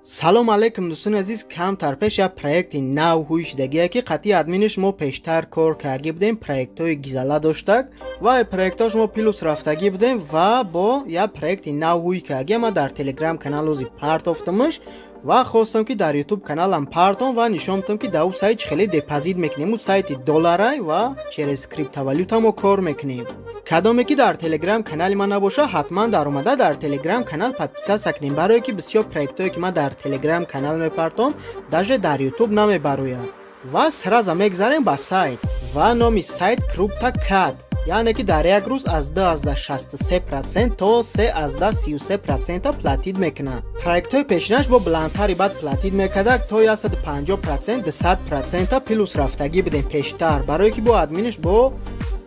Салом алейкум, дӯстони азиз. Камтар пеш як проекти нав ҳуй шудагие, ки қатъи админиш мо пештар кор кардагӣ будем, проектҳои гизала доштак ва проектҳош мо плюс рафтагӣ будем ва бо як проекти нав ҳуй кардагӣ. Ма дар Телеграм канал ози партофтамаш ва хостам, ки дар Ютуб каналам партом ва нишон бидам, ки дар ӯ сайт чӣ хеле депозит мекунем. Ӯ сайти долларай ва через криптовалюта мо кор мекунем. Кадоме ки дар Телеграм канали ман набоша, ҳатман даромада дар Телеграм канал подписаться кунем, барое ки бисёр проектҳое, ки ман дар Телеграм канал мепартом, даже дар Ютуб намебарояд. Ва сразу мегзарем ба сайт ва номи сайт Круптакад, яъне ки дар як рӯз аз 2,63% то 3,33% платить мекунад. Проектҳои пешинаш бо баландтари баъд платить мекардак, то 150%, 200% плюс рафтагӣ будем пештар, барое ки бо админиш бо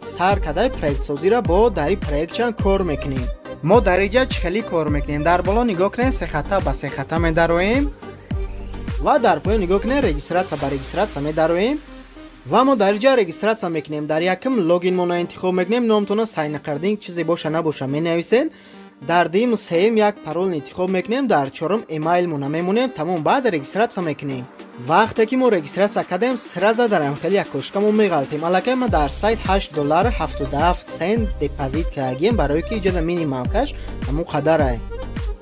сар кардаи проектсозиро бо дари проектчан кор мекунем. Мо дар иҷа чӣ хеле кор мекунем? Дар боло нигоҳ кунем, сехата ба сехата медароем ва дар поён нигоҳ кунем, регистрация ба регистрация медароем ва мо дар иҷа регистрация мекунем. Дар якум логинмона интихоб мекунем, номтона сайнақардин чизе боша набоша менависен. Дар дуюм, сеюм як парол интихоб мекунем, дар чорум эмайлмона мемонем, тамом. Баъд регистрация мекунем. Вақте ки мо регистрация кардем, сразу дар ҳамхели як окошка мо меғалтем. Аллакай ма дар сайт 8 доллар 77 сент депозит кардагием, барое ки иҷода минималкаш ҳамун қадарай.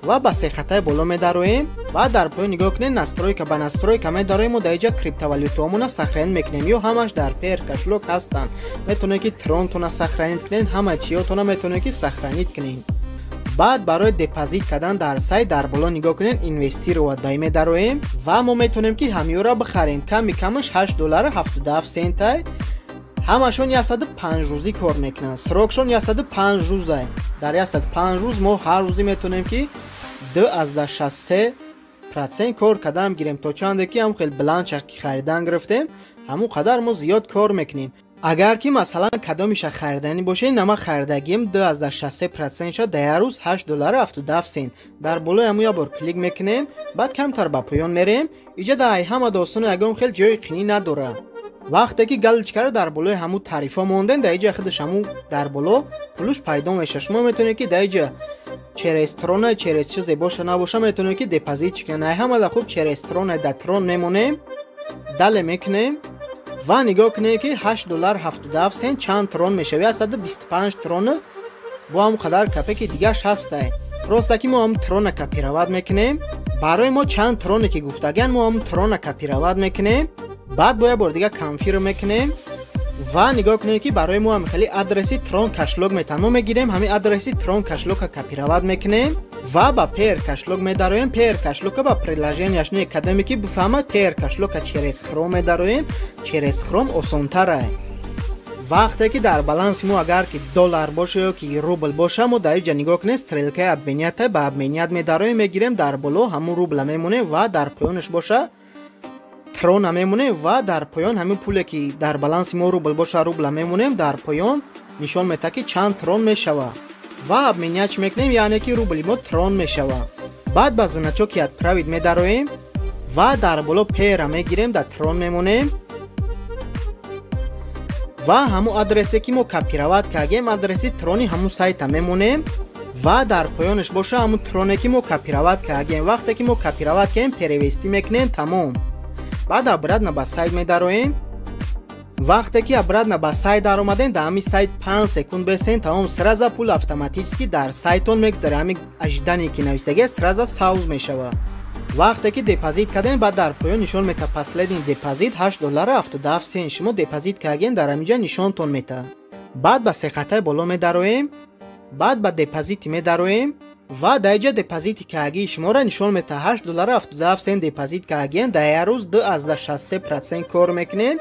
Ва ба сехатаи боло медароем ва дар поён нигоҳ кунед, настройка ба настройка медароем. Мо дар иҷа криптовалютаҳомона сохранить мекунем ё ҳамаш дар Payeer кошелёк ҳастанд. Метавонед, ки тронтона сохранить кунед, ҳама чиётона метавонед, ки сохранить кунед. Баъд барои депозит кардан дар сайт дар боло нигоҳ кунед, инвестировать ба медароем ва мо метавонем, ки ҳамёра бихарем. Ками камаш 8 доллару 77 сентай. Ҳамашон 105 рӯзӣ кор мекунанд, срокшон 105 рӯзай. Дар 105 рӯз мо ҳар рӯзӣ метавонем, ки 2,63% кор кардан гирем. То чанде ки ҳам хел баланд ки харидан гирифтем, ҳамон қадар мо зиёд кор мекунем. Агар ки, масалан, кадомиша хариданӣ бошед, нама харидагием 2,63%ша дар як рӯз 8 доллару 77 сент. Дар болои ҳамун як бор клик мекунем, баъд камтар ба поён мерем. Иҷа дар ҳама достону ягон хел ҷои қинӣ надорад. Вақте ки галочкаро дар болои ҳамун тарифҳо мондем, дар иҷа худаш ҳамун дар боло пулуш пайдо мешавад. Шумо метавонед, ки дар иҷа через трона, через чизе боша набоша, метавонед, ки депозит кунед. Ай ҳамада хуб через трона. Дар трон мемонем, далее мекунем ва нигоҳ кунед, ки 8 доллар 77 сент чанд трон мешавад: 125 трону бо ҳамон қадар копейки дигаш ҳастай. Просто ки мо ҳамун трона копировать мекунем. Барои мо чанд троне ки гуфтаган, мо ҳамун трона копировать мекунем. Баъд бо як бор дига confirm мекунем ва нигоҳ кунед, ки барои мо ҳам хеле адреси трон кошелёк метаҳанд. Мо мегирем, ҳамин адреси трон кошелёка копировать мекунем ва ба Payeer кошелёк медароем. Payeer кошелёка ба приложенияш не, кадоме ки бифаҳмад, Payeer кошелёка через Хром медароем. Через Хром осонтарай. Вақте ки дар баланси мо агар ки доллар боша ё ки рубл боша, мо дар иҷа нигоҳ кунед, стрелкаи обменять, ба обменять медароем, мегирем, дар боло ҳамун рубла мемонем ва дар поёнаш боша трона мемонем ва дар поён ҳамин пуле ки дар баланси мо рубл боша, рубла мемонем. Дар поён нишон медиҳад, ки чанд трон мешавад ва обменять мекунем, яъне ки рубли мо трон мешавад. Баъд ба значоки отправить медароем ва дар боло Payeer мегирем, дар трон мемонем ва ҳамун адресе ки мо копировать кардем, адреси трони ҳамун сайта мемонем ва дар поёнаш боша ҳамун троне ки мо копировать кардем. Вақте ки мо копировать кардем, перевести мекунем, тамом. Баъд обратно ба сайт медароем. Вақте ки обратно ба сайт даромадем, дар ҳамин сайт 5 секунд бестен, тамом, сразу пул автоматически дар сайтон мегзара. Ҳамин ожидание ки нависагия сразу савз мешавад. Вақте ки депозит кардем, баъд дар поён нишон метаҳад: последний депозит 8 доллару 77 сент шумо депозит кардем, дар ҳаминҷа нишонтон метаҳад. Баъд ба сехатаи боло медароем, баъд ба депозити медароем ва дар иҷа депозити кардагии шуморо нишон метаҳад: 8 доллару 77 сент депозит кардагиен. Дар як рӯз 2,63% кор мекунед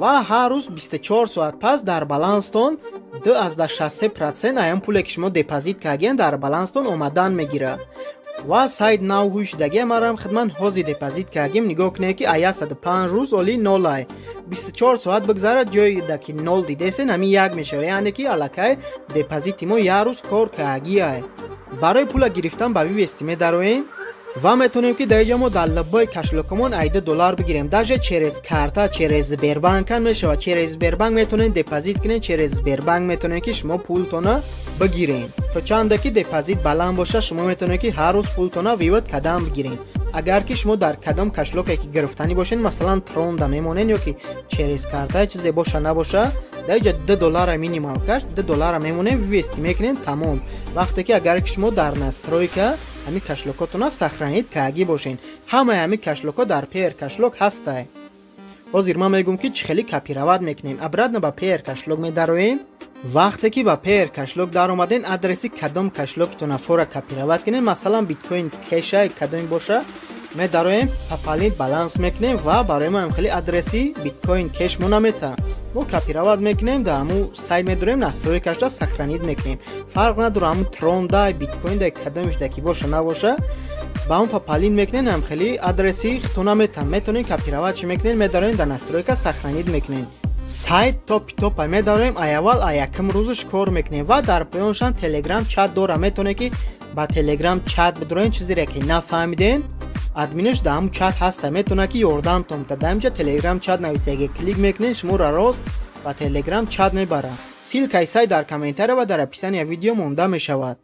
ва ҳар рӯз 24 соат пас дар баланстон 2,63% аям пуле ки шумо депозит кардагиен дар баланстон омадан мегирад. Ва сайт нав ҳуй шудагия, марам хидмат ҳозир депозит кардагим. Нигоҳ кунед, ки а 105 рӯз оли нолай. 24 соат бигзарад, ҷоеда ки нол дидесен, ҳамин як мешавад, яъне ки аллакай депозити мо як рӯз кор кардагиай. Барои пула гирифтан ба вывести медароем ва метавонем, ки дар иҷа мо дар любой кошелёкамон айда доллар бигирем, даже через карта, через Сбербанкам мешавад. Через Сбербанк метавонед депозит кунед, через Сбербанк метавонед, ки шумо пултона бигирем. То чанде ки депозит баланд боша, шумо метавонед, ки ҳар рӯз пултона вывод кадан бигирем. Агар ки шумо дар кадом кошелёке ки гирифтанӣ бошед, масалан, Тронда мемонед ё ки через карта, чизе боша набоша, дар иҷа 2 доллара минималкаш, 2 доллара мемонем, вывести мекунем, тамом. Вақте ки агар ки шумо дар настройка ҳамин кошелёкотона сохранить кардагӣ бошед, ҳамаи ҳамин кошелёкҳо дар Payeer кошелёк ҳастай. Ҳозир ман мегӯм, ки чӣ хеле копировать мекунем. Обратно ба Payeer кошелёк медароем. Вақте ки ба Payeer кошелёк даромаден, адреси кадом кошелёкитона фора копировать кунем, масалан, Биткоин Кэша кадоме боша, медароем, пополнить баланс мекунем ва барои мо хеле адреси Биткоин Кэш мо намета. Мо копировать мекунем, дар ҳамун сайт медорем, настройкашда сохранить мекунем. Фарқ надора, ҳамун Тронда, биткоинда, кадомешда ки боша набоша, ба ҳамун пополнить мекунем, ҳам хеле адреси хитона метам, метонем копировать чи мекунем, медароем, дар настройка сохранить мекунем. Сайт топи топа, медароем, аввал якм рӯзаш кор мекунем ва дар поёншан Телеграм чат дора. Метавонед, ки ба Телеграм чат бидороем, чизере ки нафаҳмиден, админаш дар ҳамун чат ҳаста, метавонад, ки ёрдамтон буда. Дар инҷа Телеграм чат нависеге клик мекунед, шуморо рост ба Телеграм чат мебарад. Ссылкаи сайт дар комментария ва дар описания видео монда мешавад.